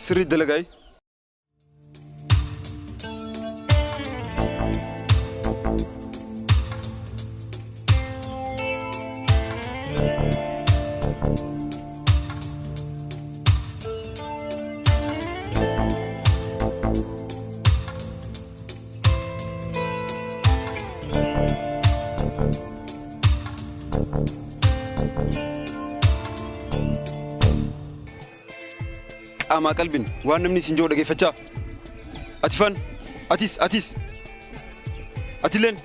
Sirrii dalagaay. Qaamaa qalbiin waan namni isin jiru dhageeffachaa. Ati fan, atis, atis, atilleen.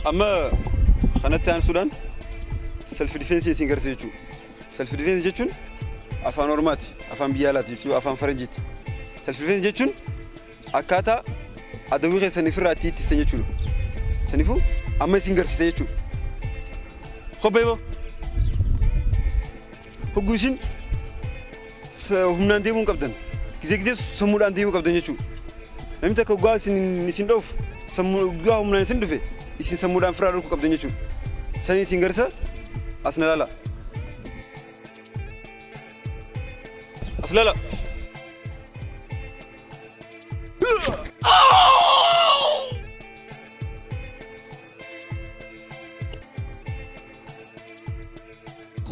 Amma kanatti aansuudhaan self defense isin garsiisa jechuudha. Self defense jechuun afaan Oromooti, afaan biyya alaati jechuudha, afaan Faranjiiti. Self defense jechuun akkaataa adawwii keessan ofirraa itti ittistan jechuudha. Saniifuu amma isin garsiisa jechuudha. Kobbee boo hogguu isin humnaan deemuu hin qabdan. Gizee gizee sammuudhaan deemuu qabdan jechuudha. Namni takka hoggaa isin dhoofu sammuu hoggaa humnaan isin dhufe isin sammuudhaan firaa dhorkuu qabdan jechuudha. Sanii isin garsa as na laala. As laala.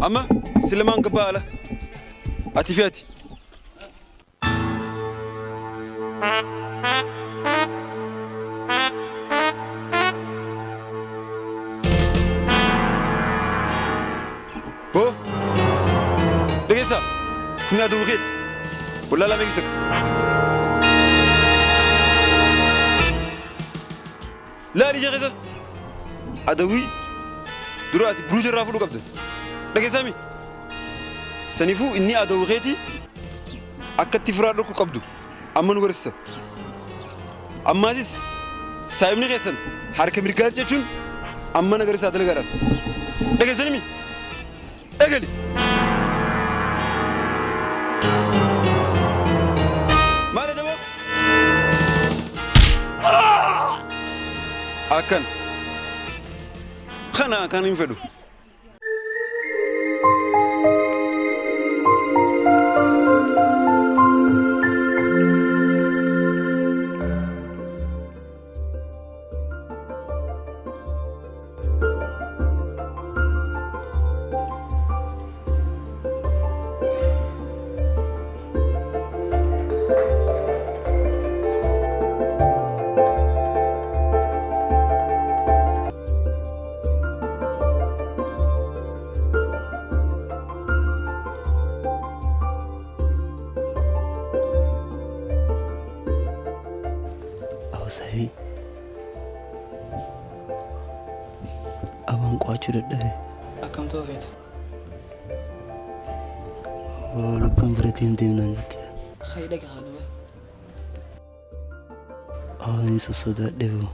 Amma si lamaan gabbaa ala. Ati fi ati. Boo! Dhageessaa! Kun aduu keeti. Wallaalaa meeqisaka? Laali ija keessa. Adawwii dura ati buruuja irraa fuudhuu qabda. Dhageessaa mi? Saniifuu inni adawwii keeti akka itti firaa dhorkuu qabdu amma nu garsiisa. Ammaasis saayibni keessan harka mirgaati jechuun amma na garsiisaa dalagaadhaan. Dhageessanii mi? Eegali! Maal jedhama? Akkan. Kana akkan hin fedhu. Saahibii. Abaan qo'achuu dadhabe. Akkam ta'uu feeta? Lubbuun bira deemnaan jette. Hayi dhaga haaluma. Inni sossodaadhe boo.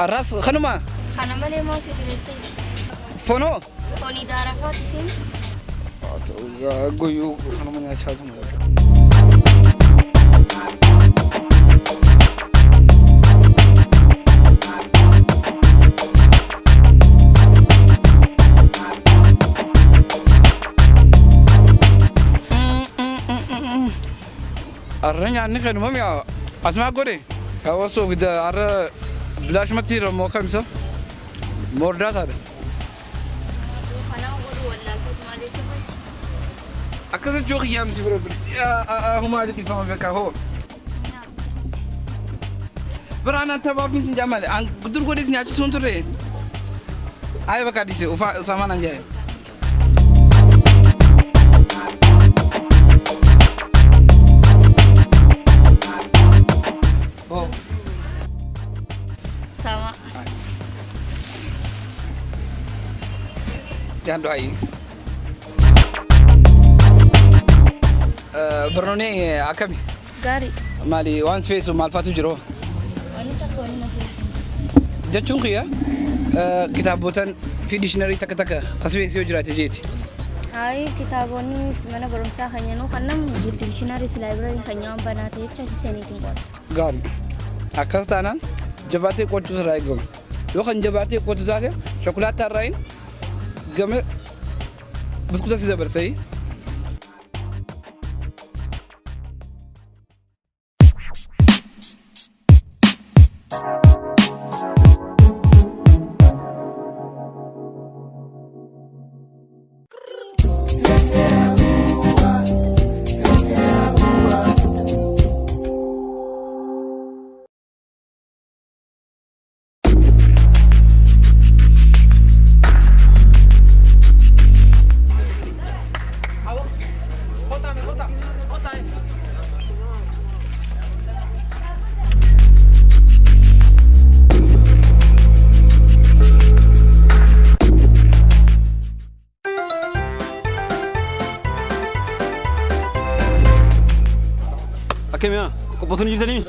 الراس خنما خنما لي ما تجريتي فونو فوني دارا فاتفين قويو خنما يا شازم الرنيا نخن مامي اسمع قولي هو كده عر بلاش ما تير مو خمسة موردات هذا أكثر جو خيام تبرو هما عاد يفهموا فيك هو برانا تبع فين جمال عن قدر قدر سنيا شو سنتري أي بقى ديسي وفا سامان أنجاي Sama. Jangan doain. Barnoonni akkami? Gaarii. Maali waan si feesu maal faatu jiru? Wanni takka wanni na feesu. Jechuun kiyya kitaabotaan fi dictionary takka takka as feesu yoo jiraate jeeti. Hayi kitaabonni mana barumsaa kan nyaannu kan namni dictionary library kan nyaannu banaa ta'e jecha seeneetiin qo'ata. Gaarii. Akkas taanaan jabaatee qochuu sirraa eegama. Yoo kan jabaatee qotu taate shokolaataa irraayin gama buskuta si dabarsee. Akkami haa qophootonni jirtanii?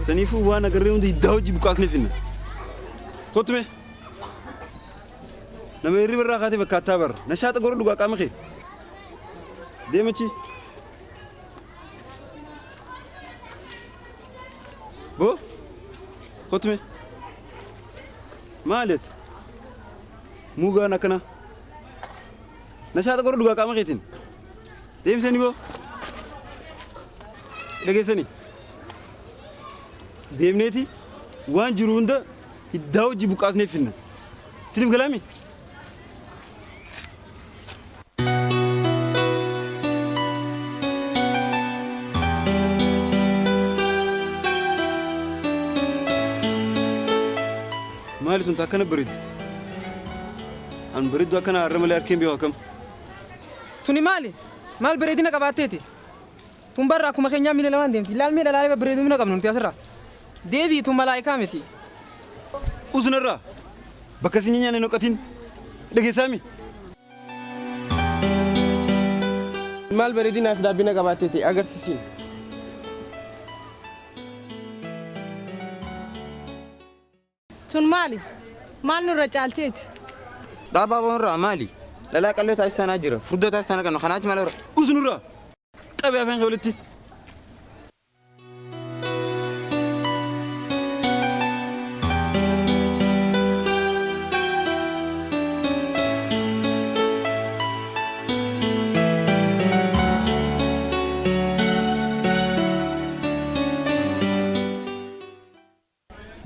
Saniifuu waan agarree hundi hiddaa hojii buqqaasnee finna. Kottu mee. Nama hirriba irraa kaatee fakkaattaa barra. Nashaaxa godhadhu dhugaa qaama kee. Deemachi. Boo. Kottu mee. Maali ati? Mugaan akkana. Nashaaxa godhadhu dhugaa qaama keetiin. Deemsee ni boo. Dhageessanii deemneeti waan jiru hunda hiddaa hojii buqqaasnee finna. Siniif galaami? Maali tun akkana bareeddu? An bareeddu akkana har'a malee harkeen beeku akkam? Tuni maali? Maal bareedina qabaatteeti? Tun barra akkuma keenyaa miila lamaan deemti. Ilaal miila laalee bareedumina qabnu nuti asirraa. Deebii tun malaayikaa miti. Usunarraa bakka isin nyaanne noqatiin dhageessaami? Maal bareedinaaf dhaabbina qabaatteeti agarsiisiin. Tun maali? Maal nurra caalteeti? Dhaabaa boonirraa maali? Dhalaa qallee taasisanaa jira. Furdoo taasisanaa qabna. Kanaaf maal irra? Usunurraa qabee afaan kee walitti.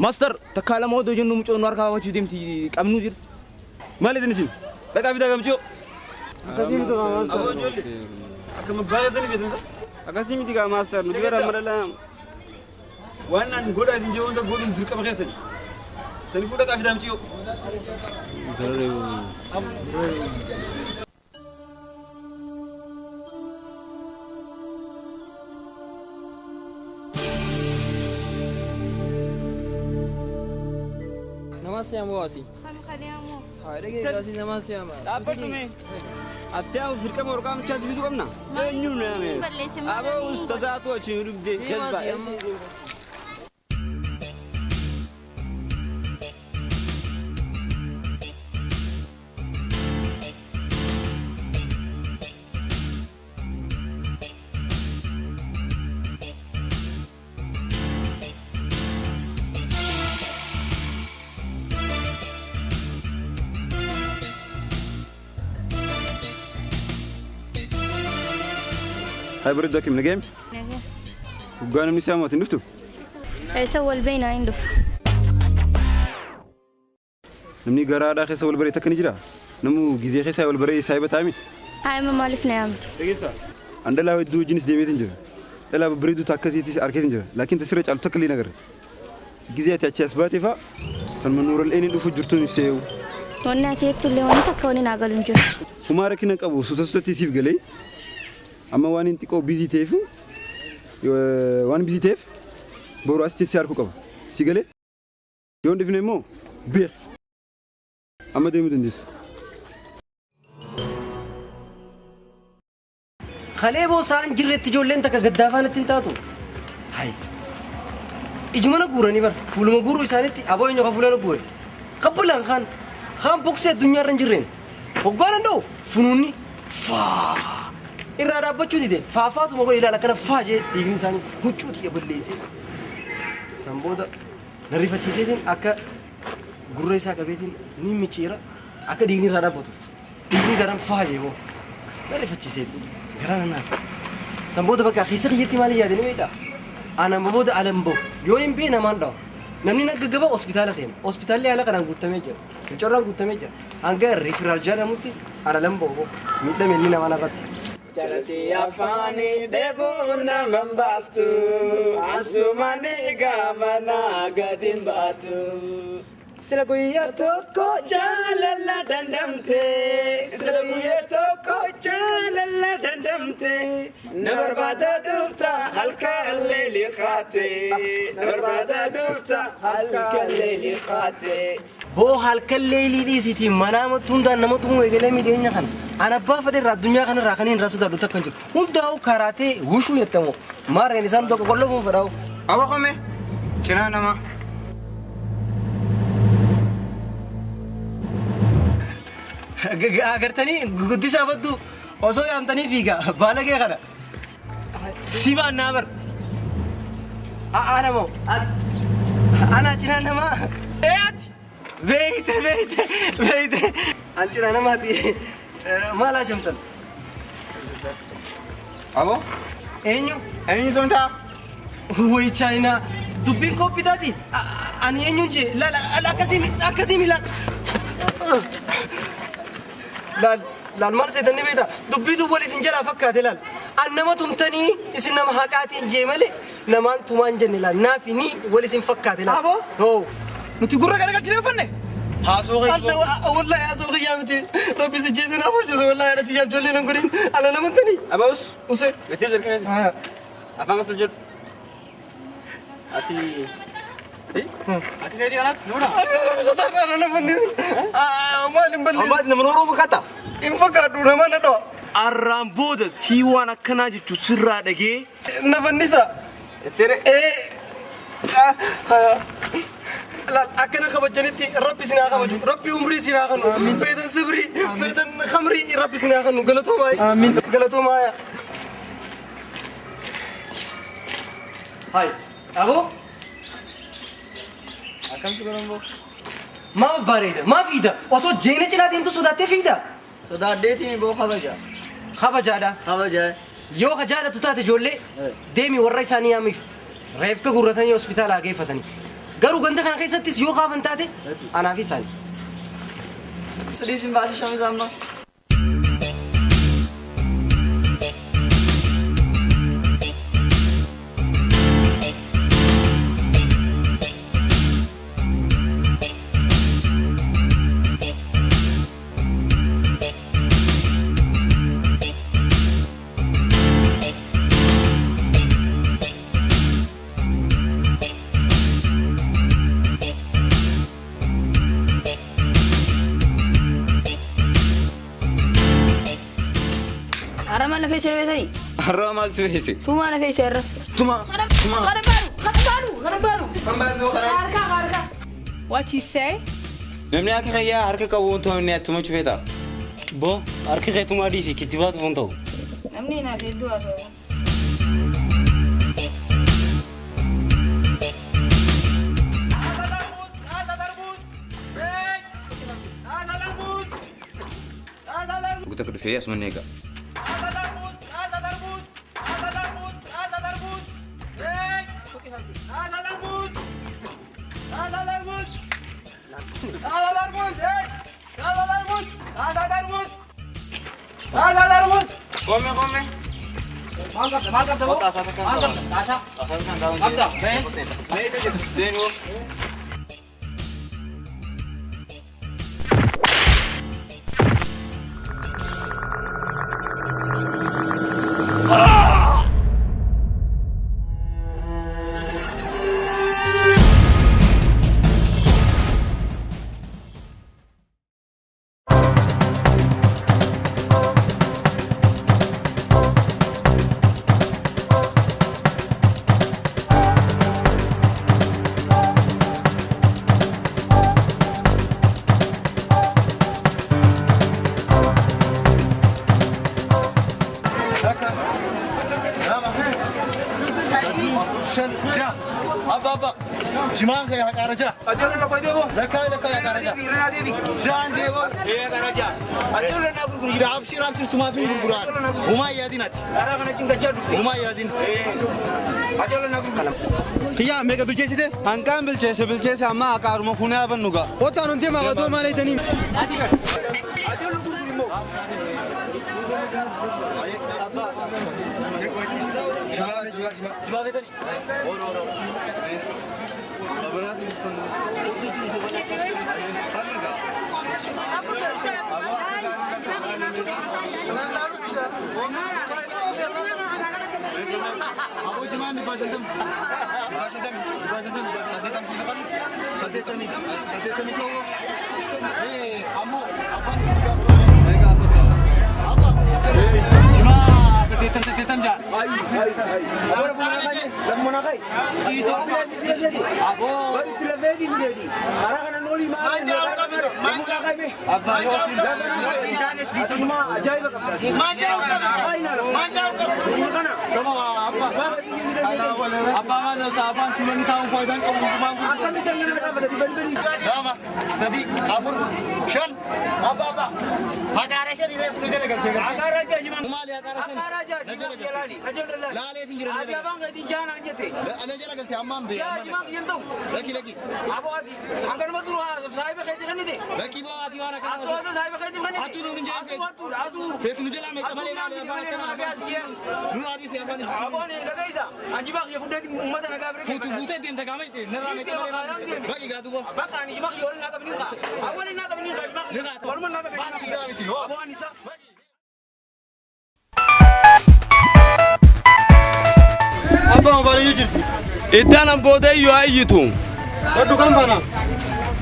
Master takka lama odoo jennu mucoon harkaa baafachuu deemti qabnu jiru. Maali isin? Dhaqaa bitaa gamchoo. Akkasii miti gaa master. Aboo ijoollee. Akkama baay'atanii beektan sa? Akkasii miti gaa master. Nuti gara madala. Waan an godhaa isin jee wanta godhuun dirqama keessani. Saniifuu dhaqaa fidaa mucoo. Nama siyaama waasi. Haadha nama siyaama. Dhaabbadhu mee. Ati yaa firqama warqaa mucaa si bituu qabna. Eenyu na yaame? Aboo ustazaatu achi nu dubde jazba. Hai bareeddu akkam nagayami? Waggaa namni siyaama ati hin dhuftu? Eessa wal beeknaa hin dhufu. Namni gara aadaa keessa wal baree takka ni jira? Namu gizee keessa wal baree saayiba taa'ami? Haayima maaliif na yaamte? Dhageessaa. An dhalaa hedduu wajjinis deemeetiin jira. Dhalaa babbareedduu takkasiitis arkeetiin jira. Laakiin tasirra caalu takka illee hin agarre. Gizee ati achi as baatee fa'a kan manuural een dhufu jirtuun see'u. Wanni ati jettu illee wanni takka waliin haa galu hin jiru. Humaa rakkina qabu suuta suutatti siif galee amma waan hin xiqqoo biizii ta'eef waan biizii ta'eef boru asitti si harkuu qaba. Si galee yoo hin dhufne immoo beek amma deemuu dandeessu. Kalee boosaan jirretti ijoolleen takka gaddaafaan ittiin taatu. Hayi. Ijuma na guuranii bara fuuluma guuruu isaaniitti aboo eenyu ka fuula na guure. Qabbulaan kaan kaan boksee addunyaarra hin jirreen. Hoggaan danda'u funuunni faa irraa dhaabbachuu dide faafaatuma godhe ilaala akkana faa jee dhiigni isaanii huccuu xiyya balleessee. San booda na rifachiiseetiin akka gurra isaa qabeetiin ni micciira akka dhiigni irraa dhaabbatuuf. Dhiigni daran faa jee hoo na rifachiisee garaa na naasa. San booda bakka keessa kiyyatti maal yaade ni beektaa? Anaan booda alan bahu yoo hin beekne namaan dhawu. Namni na gaggaba hospitaala seena. Hospitaalli haala kanaan guutamee jira. Fincorraan guutamee jira. Hanga referral jedhamutti ana lan bahu miidhame inni namaan irratti. Jalatti afaanii dheebuun nama hin baastu. Asumani gaamana gadi hin baatu. Sila guyyaa tokko jaalala dandamte. Sila guyyaa tokko jaalala dandamte. Na barbaada dhufta halkan leelii kaate. Na barbaada dhufta halkan leelii kaate. Boo halkan leelii dhiisitii manaa mattuu hundaan nama tumuu eegalee miidheenya kana. An abbaa fedhe irraa addunyaa kanarraa kan hin sodaadhu takka hin jiru. Hundaa'u karaatee wushuu jettamu. Maarreen isaan tokko qollofuun fedhaa'u. Aboo qome cinaa namaa. Agartanii guddisaa badduu osoo yaamtanii fiiga baala kee kana. Si baannaa bar. Ana moo? Ana cinaa namaa. Ee ati beeyte beeyte beeyte. An cinaa namaati. Maal haajamtan? Aboo Eenyu? Eenyu tumtaa? Way Chaayinaa dubbiin kooppitaati. Ani eenyuun jee laal akkasii laal. Laal laal maal seetanni beektaa dubbiitu wal isin jalaa fakkaate laal. An nama tumtanii isin nama haqaatiin jee malee namaan tumaan jenne laal naafi ni wal isin fakkaate laal. Aboo. Hoo. Nuti gurra garagalchinee uffanne. Haasoo Wallahi haasoo kiyyaa miti. Rabbi si jeesu naaf hojjetu wallahi irratti ijoollee nan godhin ala namantanii. Abaus. Usee. Gatii jalqabeeti. Afaan as jedhu. Ati. Ati keetii kanaatu nuuna. Rabbi sotaadha ana fannisin. Maal hin balleessu. Ammaas nama nooruu fakkaata. Hin fakkaadhu nama na dhawa. Arraan booda sii waan akkanaa jechu sirraa dhagee. Na fannisa. Ettere. Laal akkana kabajanitti rabbi sinaa kabaju rabbi umrii sinaa kanu feetan sibrii feetan khamrii rabbi sinaa kanu galatoomaa galatoomaa. Hai aboo. Akkam si godhan boo? Maa bareeda maa fiida osoo jeena cinaa deemtu sodaattee fiida. Sodaaddeetii boo kabaja. Kabajaadha. Kabaja. Yoo ka jaalatu taate ijoollee deemi warra isaanii yaamiif reefka gurratanii hospitaalaa geeffatanii. Garuu ganda kana keessattis yoo kaafan taate anaaf isaani. Sadii sin baasii shamiza amma. Arra maal na feesee beekanii? Har'a maal si feese? Tumaa na feesee irra. Tuma. Tuma. Kana baalu! Kana baalu! Kana baalu! Harka harka. What you say? Namni akka kiyyaa harka qabu wantoota inni attumachuu feeta. Boo harki kee tumaa dhiisii kittibaatu foon ta'u. Namni naaf hedduu haasa'u. Guutuu akka dhufee asuma eega. Come come. Maal qabda maal qabda boo? Maal qabda? Taasaa. Qabda. Mee. Seenuu. Jimaan kee haqaara jira. Lakkaa lakkaa haqaara jira. Jaan deebo. Jaabshii raabshii sumaa fi gurguraan. Humaa yaadin ati. Humaa yaadin. Kiyyaa meeqa bilcheessite? Hanqaan bilcheesse bilcheesse amma haqaaruma kunee hafannu ga'a. Ottaan hundi maqatoo maal eegdanii? Jimaa feetanii? Aboo jimaan 550. 550. 550. 80 si naqan. 80. 80 tokko. Ammoo abbaan isin gaafa. Jimaa 80 80 jaa. Abbaa maal lolta afaan tuulanii taa'uun faayidaan qabu hundumaan gurguru. 2, 3, 4, 5 abbaa abbaa. Haqaara 5 reefu nu jala galtee galtee. Maali aqaara sana? Aqaara jaa Na jala jimaa kiyya laali. Na jala laali. Laaleetiin jira, na Ati jala. afaan keetiin jaanaan jette. Na jala galte ammaan bee. Jaa jimaa kiyyan ta'u. Lakki lakki. Aboo ati hanganuma duru saahiba keetii kennite. Lakki boo ati waan akkana. Atu ati saahiba keetii kennite. Atu nuun hin jeen Atu atu atu. Feetu nu jalaa meeqa malee Atu maali afaan akkana. Nu adii si afaan. Aboo ani dhagayisa. Anjimaa kiyya fudheeti uummata nagaa bira Fuutu fuutee deemta qaama itti narraa meeqa malee maali. Bakki gaatu boo. Bakka ani jimaa kiyya waliin naa qabanii kaa. Waliin naa qabanii kaa jimaa Ni kaata. Walumaa naa qabanii. Waan guddaa miti hoo. Aboo ani isa. Abbaa mobaayilii jirti. Iddaan booda iyyuu haa iyyitu. Dhugaan baana.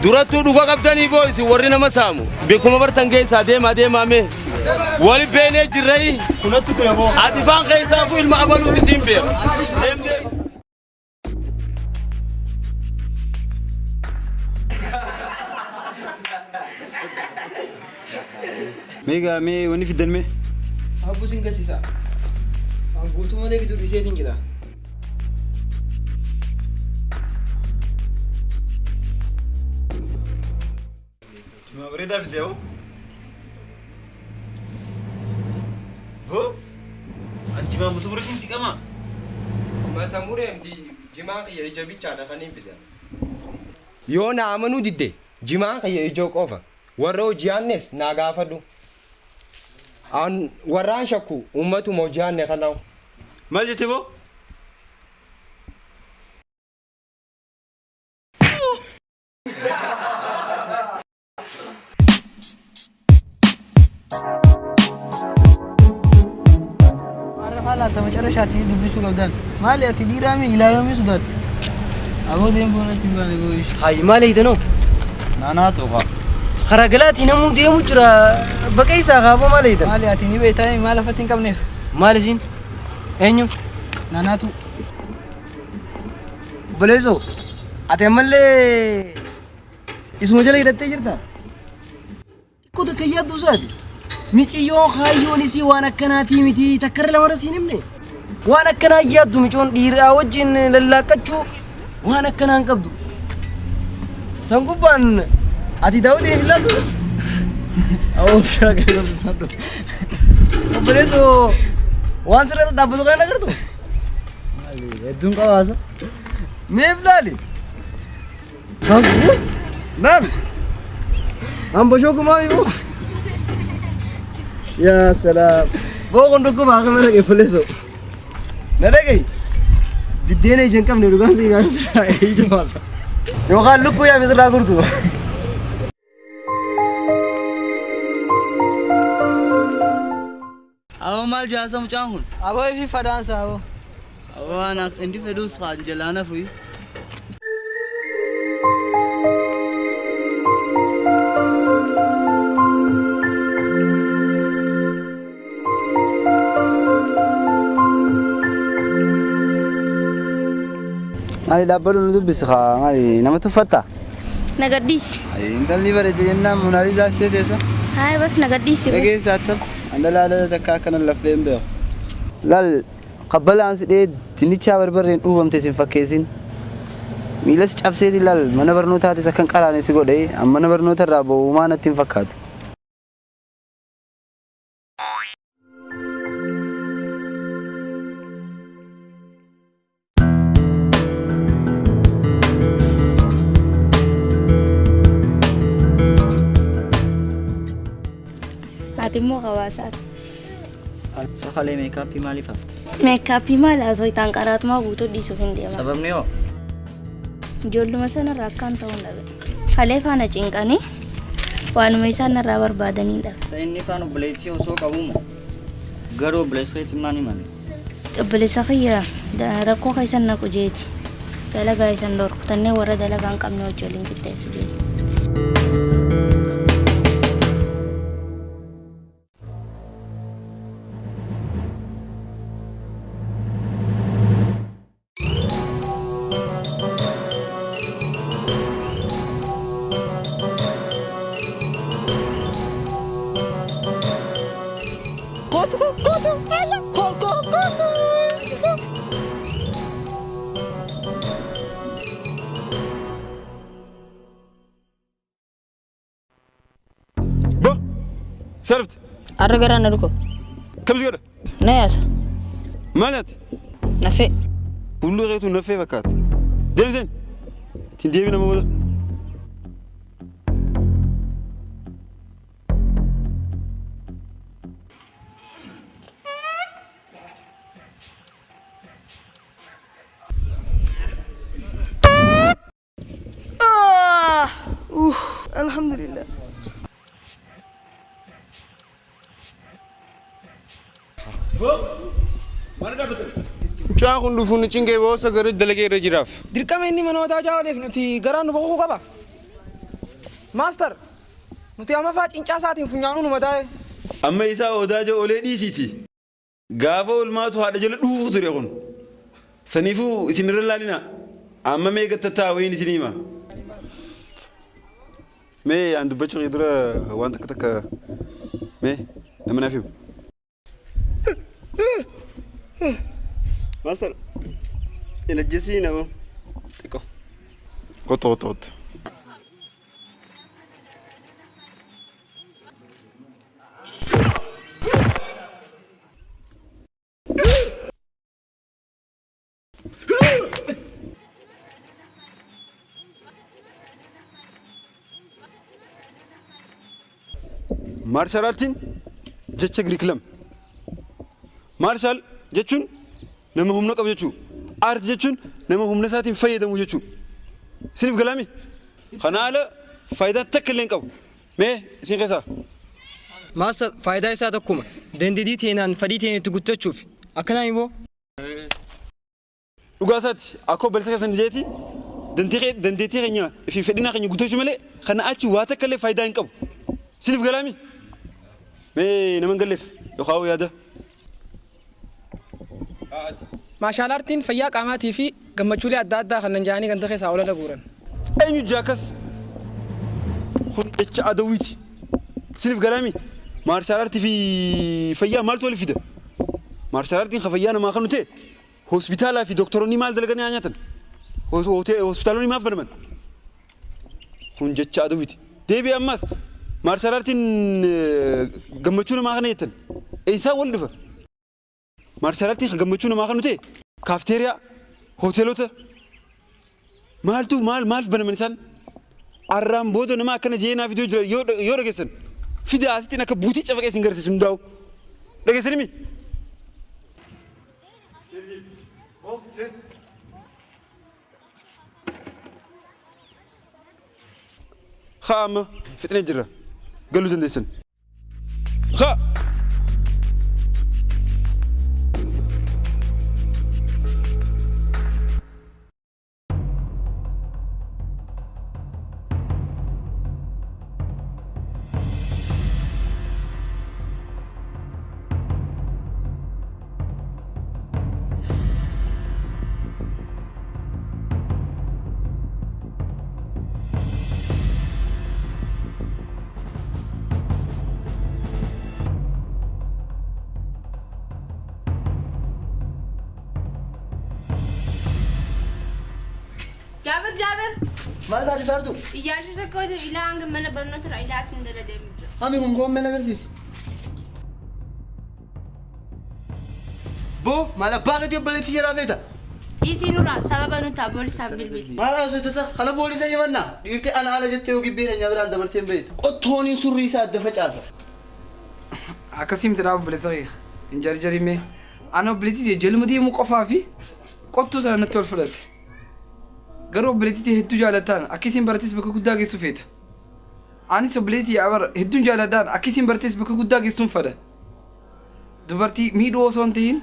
Durattuu dhuga qabdanii boo isin warri nama saamu. Beekuma bartan keessaa deemaa deemaa mee. Wali beenee jirree. Kunatti ture boo. Ati faan keessaafuu ilma abaluuti siin beeku. Deem deem. Meegaa mee wanni fiddan mee? Abbuu sin gasiisa. An guutuu malee bituu dhiiseetiin jira. Jimaa bareedaa fidde hoo? Hoo? An jimaa mutu muratiin si qamaa? Mata mureemti jimaan kiyya ija bichaadha kan hin fidan. Yoo na amanuu didde jimaan kiyya ijoo qofa. Warra hojii aannes naa gaafadhu. An warraan shakku uummatuma hojii aanne kanaa'u. Maal jette boo? Arrafaa laalta macarashaati dubbisuu qabdan. Maali ati dhiiraa mi ilaa yoomii sodaata? Aboo deemuu natti hin baane boo'ish. Hayi maal eeydanoo? Naanaa tuqa. Karaa galaatii namuu deemu jira. Baqa isaa kaaboo maal eeydan? Maali ati ni beektaa maal lafatti hin qabneef? Maal isin? Eenyu? Naanaatu. Obboleessoo ati ammallee isuma jala hidhattee jirta? Xiqqoo takka yaadduu isaati. Miciyyoon kaayyoon isii waan akkanaatii miti takkarra lamarra siin himne. Waan akkanaa yaaddu micoon dhiiraa wajjin lallaaqqachuu waan akkanaa hin qabdu. San gubbaan ati daawwitiin hin ilaaltu? Awoo shaakala qabsiisadhu. Obboleessoo waan sirra dhaabbatu kana agartu? Hedduun qabaata. Meef laali? Kaasuu laali? An bashoo kumaa mi'uu? Yaa salaam. Boo kun dhukkuba akka mana obboleessoo. Na dhagahi. Biddeena ija hin qabne dhugaan si nyaata sirraa ija baasa. Yookaan lukkuu yaame sirraa gurtu. Aboo maal jaasa mucaan kun? Aboo ifi fadaansa aboo. Aboo waan inni fedhus kaan jalaana fuyi. Maali dhaabbadhu nu dubbisi kaa maali nama tuffatta? Nagaddiisi. Intalli bareede jennaan Monaaliisaa ibsee teessa. Haaya bas nagaddiisi. Dhageessa attam anda laalala takka akkana laffee hin beeku. Laal qabbalaan si dhee dinnichaa barbarreen dhuubamte sin fakkeessin. Miilas cabseeti laal mana barnootaatis akkan qaraane si godhe mana barnoota irraa ba'uumaa natti hin fakkaatu. Ati immoo hawaasaati. Sakalee meekaappii maaliif hafte? Meekaappii maal haasoo qaraatumaa guutuu dhiisuuf hin deema. Sababni hoo? Ijoolluma sanarraa akkaan ta'uun dhabe. Kalee faana cinqanii waanuma isaan narraa barbaadanii dhabe. Isa inni faan obboleettii osoo qabuuma. Garuu obboleessa keetti maal himame? Obboleessa kiyya rakkoo keessan naqu jeeti. Dalagaa isan dhorku tannee warra dalagaa hin qabne wajji waliin qixxeessu jeeti. Kootu kootu ala kootu kootu. Bo! Sarfti. Arra garaa na dhuko. Kam si godha? Na yaasa. Maal nyaate? Nafee. Fuulli keetu nafee fakkaata. Deemseen. Ittiin deebi nama booda. Alhamdulillah. Mucaan kun dhufuun cingee boosa garuu dalagee irra jiraaf. Dirqama inni mana wataa jaawaleef nuti garaan nu boqoquu qaba. Maaster, nuti amma faa cincaa isaatiin funyaanuu nu mataa'e. Amma isaa odaa olee dhiisiiti. Gaafa olmaatu haadha jala dhufu ture kun. Saniifuu isin irra laalina. Amma mee gattataa wayiin isin hima. Mee aan dubbachuu dura waan takka takka mee nama naaf himu. Master, hin ajjeesii nama xiqqoo. Kottu kottu kottu. Maarshaal aartiin jecha Giriik lama. Maarshaal jechuun nama humna qabu jechuudha. Aart jechuun nama humna isaatiin fayyadamu jechuudha. Isiniif galaami? Kana ala faayidaa takka illee hin qabu. Mee isin keessaa? Maastar faayidaa isaa tokkuma. Dandeettii teenaan fedhii teen itti guuttachuuf. Akkanaa immoo. Dhugaa isaati akka obboleessa keessan jeeti dandeettii keenya fi fedhina keenya guuttachuu malee kana achi waa takka illee faayidaa hin qabu. Isiniif galaami? Mee nama hin galleef yookaan yaada. Maashaal aartiin fayyaa qaamaatii fi gammachuulee adda addaa kanneen jaanii ganda keessaa oola guuran. Eenyu jaakas kun jecha adawiiti. Isiniif galaami? Maarshaal aartii fi fayyaa maaltu wal fida? Maarshaal aartiin kan fayyaa namaa kan ta'e hospitaalaa fi doktoroonni maal dalaganii haa nyaatan? Hospitaalonni maaf banaman? Kun jecha adawiiti. Deebi'ee ammas maarshaal aartiin gammachuu namaa kana jettan eessaan wal dhufa? Maarshaal aartiin kan gammachuu namaa kan ta'e kaafteeriyaa, hoteelota maaltu maal maaliif banaman isaan? Arraan booda nama akkana jee naaf iddoo jira yoo dhageessan fida asittiin akka buutii cafaqee isin garsiisu hundaa'u. Dhageessanii mi? Haa amma fixnee jirra. Galuu dandeessan. Haa! Jaabir Jaabir. Maal taate saartuu? Ijaarsi tokkotu ilaa hanga mana barnoota irraa ilaa asiin dala deemu jira. Mami kun gommee na agarsiisi. Boo maal abbaa keetii obboleettii seeraa feeta? Dhiisii nurraa sababa nuti poolisaaf bilbili. Maal haasofte tasa kana poolisa himannaa dhiirti ana ala jettee yoo gibbee dhanya biraan dabartee hin beektu. Qottooniin surrii isaa adda facaasa. Akkasii miti dhaaba obboleessa kee hin jarjarime. Ana obboleettii jaluma deemuu qofaa fi qottuu sana natti ol fudhate. Garuu obboleettii hedduu jaallataan akkasiin barates bakka guddaa geessu feeta. Anis obboleettii abara hedduun jaalladhaan akkasiin barates bakka guddaa geessuun fedha. Dubartii miidhuu osoo hin tahin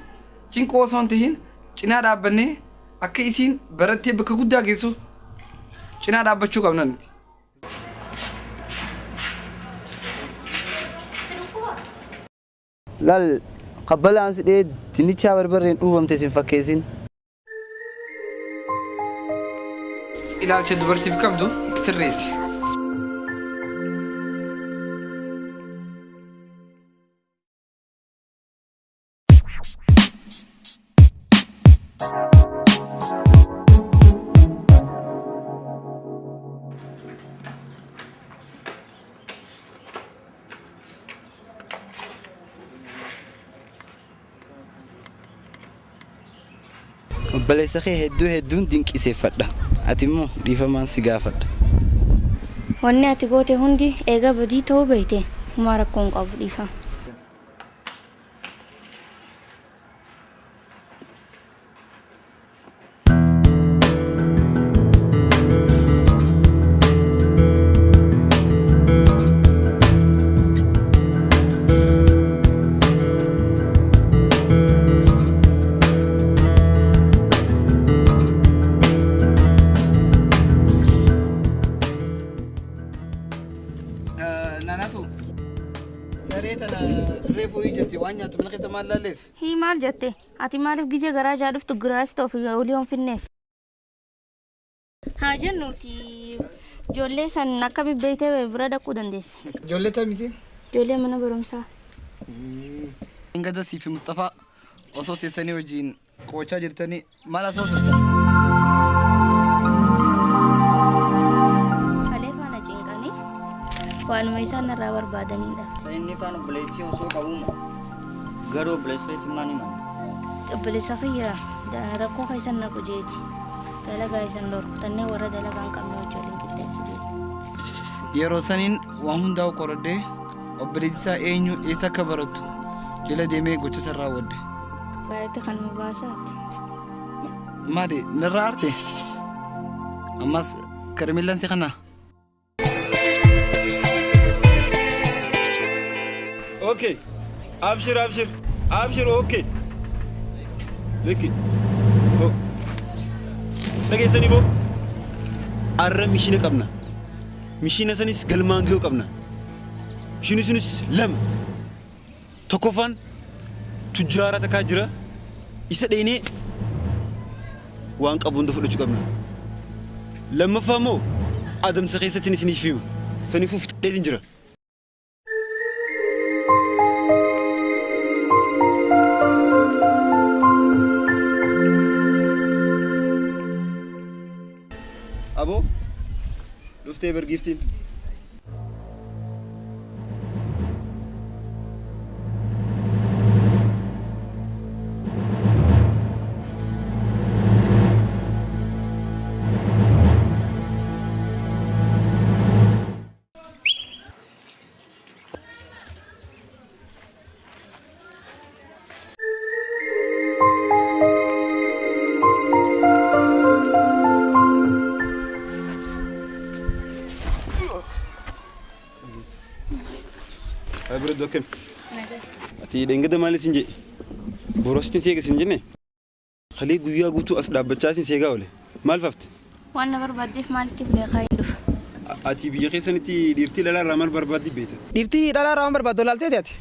cinquu osoo hin tahin cinaa dhaabbannee akka isiin barattee bakka guddaa geessu cinaa dhaabbachuu qabna nuti. Laal qabbalaan si dhee dinnichaa barbarreen dhuubamte sin fakkeessin. Ilaalcha dubartiif qabdu sirreessi. Obboleessa kee hedduu hedduun dinqisiifadha. Ati immoo dhiifamaan si gaafadha. Wanni ati goote hundi eega badii ta'uu beekte homaa rakkoo hin qabu dhiifama. Hii maal jette? Ati maaliif gizee garaa jaa dhuftu giraas ta'uuf olii hin finneef? Haa jennuuti ijoollee san akka bibbeeytee bira dhaquu dandeesse. Ijoollee tamisi? Ijoollee mana barumsaa. Ingada sii fi Mustafaa osoo teessanii wajjin qoochaa jirtanii maal asoo turtan? Halee faana cinqanii waanuma isaan irraa barbaadanidha. Inni faana obboleettii osoo qabuuma. Garuu obboleessa keetti maal himan? Obboleessa kiyya rakkoo keessan naqu jeeti. Dalagaa isan dhorku tannee warra dalagaa hin qabne wajjin qixxeessu jeeti. Yeroo saniin waan hundaa'u qoradhee obboleettii isaa eenyu eessa akka barattu jala deemee gocha san raawwadhe. Baay'eetti kanuma baasaati. Maali narraa aarte? Ammas karameellaan si kana. Okay. Abshir, abshir. Abshir, okay. Liki. Oh. Dhageessanii boo. Arra mishiina qabna. Mishiina sanis galmaan gahuu qabna. Mishiinni sunis lama. Tokkoffaan tujjaara takkaa jira. Isa dheenee waan qabu hunda fudhachuu qabna. Lammaffaa immoo adamsa keessatti isiniif hima. Saniifuu fixadheetiin jira. Aboo dhuftee bargiiftiin. Ati dhengada maal isin jedhe? Borositiin seega isin jenne? Kalee guyyaa guutuu as dhaabbachaa isin seegaa oole. Maal fafte? Waan na barbaaddeef maalitti beekaa hin dhufa. Ati biyya keessanitti dhiirtii dhalaa irraa maal barbaaddi beekta? Dhiirtii dhalaa irraa waan barbaaddu laalteeti ati?